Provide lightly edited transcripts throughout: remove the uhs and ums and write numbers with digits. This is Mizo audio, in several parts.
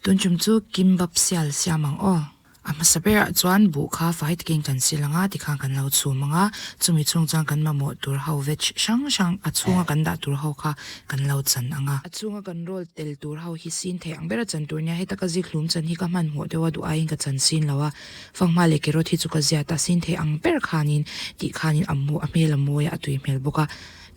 Tun tum chu kimbap sial siam ang aw. A hmasa berah chuan buh kha fai takin kan sil ang a, tikhan kan lo chhum ang a, chumi chhung chuan kan mamawh tur ho veg hrang hrang a chhunga kan dah tur ho kha kan lo chan ang a. A chhunga kan roll tel tur ho hi sin thei ang bera chan tur nia, heta ka zik hlum chan hi ka hmanhmawh deuh a, duh aiin ka chan sin lo a, fanghma leh carrot hi chu ka ziat a, sin thei ang ber khanin tih khanin a a hmel a mawi a, a tui hmel bawk a.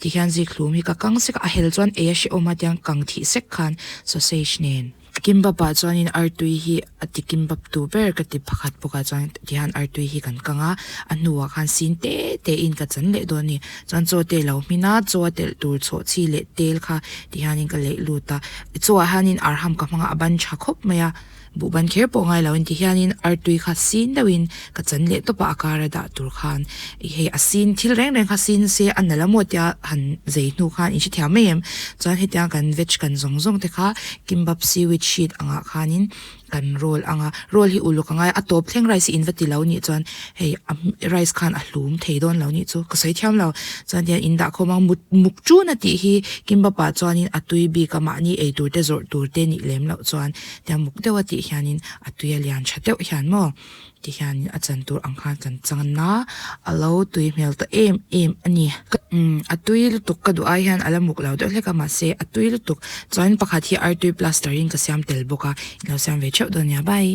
Tihian zik hlum hi ka kang sek a, a hel chuan ei a hrehawm a tiang kang thih sek khan sausage nen. Kimbap ah chuanin artui hi a ti kimbap tu ber ka ti pakhat bawk ah chuan tihian artui hi kan kang a, a hnuah khan sin te te in ka chan leh dawn a ni. Chuan chaw te lo hmin a, chaw a telh tur chhawhchhi leh tel kha tihianin ka leih lut a, chaw ah hianin arham ka hmang a, a ban tha khawp mai a. Buh ban kher pawh ngai lo in ti hianin artui kha sin deuhin ka chan leh tawp a, a kara dah tur khan ih hei a sin thil reng reng kha sin se a nalh a maw tia han zei hnu khan in hrethiam mai em? Chuan hetiang kan veg kan zawng zawng te kha kimbap seaweed sheet angah khanin kan roll ang a, roll hi uluk a ngai a, a tawp thleng rice hi in va ti lo nih chuan hei a rice khan a hlum thei dawn lo nih chu ka sawi thiam lo chuan tihian in dah khawm a mut muk tun a tih hi kimbap ah chuanin a tui bik a mahni ei tur te zawrh tur te nih lem loh chuan. Tiang muk deuh a tih hianin a tui a lian tha deuh hian maw ti hianin a chan tur ang khan kan chang a, a lo tui hmel ta em em a ni. Umm a tui lutuk ka duh ai hian a la muk lo deuh hlek a mahse a tui lutuk chuan pakhat hi artui plaster in ka siam tel bawk a in lo siam ve theuh dawn nia bye.